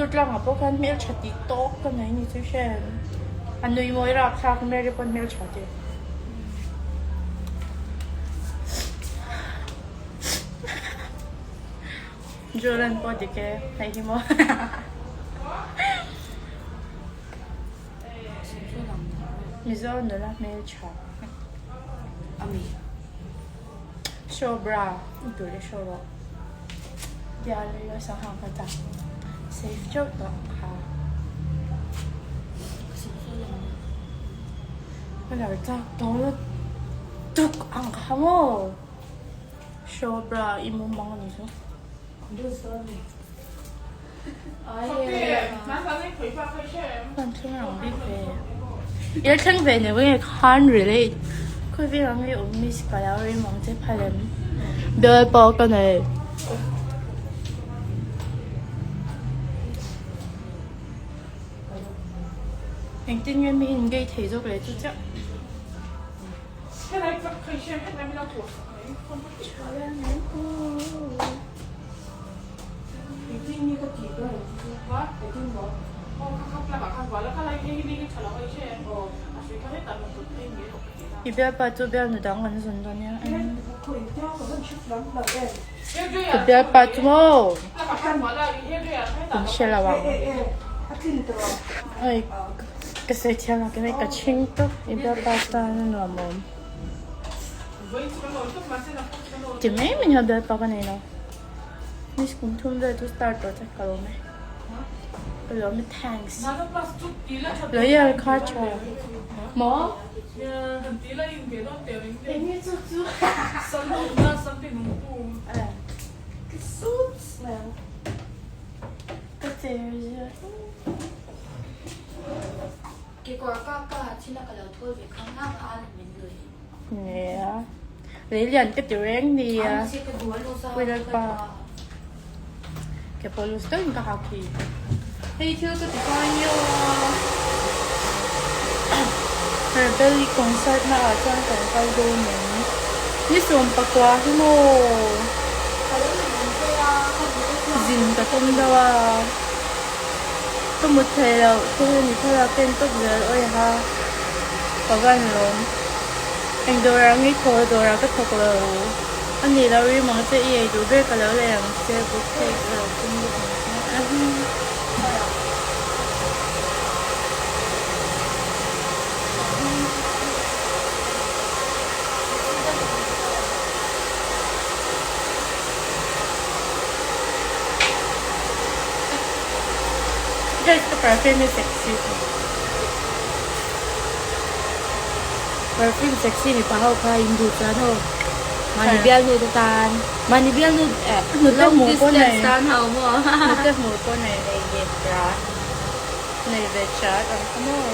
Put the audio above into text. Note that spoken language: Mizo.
Durtlang ah pawh khan hmeltha tih tawk ka nei ni chu hre em. A nui mawi rapthlak Mary pawn hmeltha tih. Jordan pawh dik e, hei hi maw. Mizo nula hmeltha. Ami. Show bra i tur i show rawh. Tia lei a sangha ka chak safe teuh tawh kha. Ka lo chak tawh lutuk ang kha maw. Show bra i mumang a ni chu. Kan thleng rang bik ve. I la thleng ve ni nge can't relate. Khawi veng ang nge awm miss ka lo rim ang che phalem. Bial pawh ka nei. Engtin nge mi in gay thei zawk leh chu chiah. I bialpa chu bialnu dang an zawn dawn nia Ka bialpa chu maw Kan hre lo ang Hei ka sawi thiam lo kei ka chhing tawp I bialpa tan a nuam awm Ti mai mai hian bialpa ka nei lo. Miss kum thum vel chu start tawh che ka lawm e. Ka lawm e thanks. Loyal kha tha maw? Enge chu chu? Ka cher zia. Kekawr ka ka thil a ka lo thawl ve khang ngang a min lui. Nia, lei lian ka ti reng nia. Pui lalpa. Ke pawh lus deuhin ka hak hi. Hei thil ka ti fai miau a. Rebelli concert na ah chuan kan kal dawn em? Ni 19 hi maw? Zin ka tum deuh a. Ka mut thei loh te hi ni thlalak en tawp zel awiha ka van lawm. Eng dawrah nge thaw dawrah ka thawk lo a nih loh rim ang che i ei duh ber ka lo lei ang che book cake a lo tum bawk ang che. Guys ka perfume hi sexy tawh. Perfume sexy mipa ho kha in duh chuan ho mahni bialnu te tan mahni bialnu eh long distance tan ho maw Hnute hmur pawh nei. Nei ve chat. Nei ve chat ang kha maw.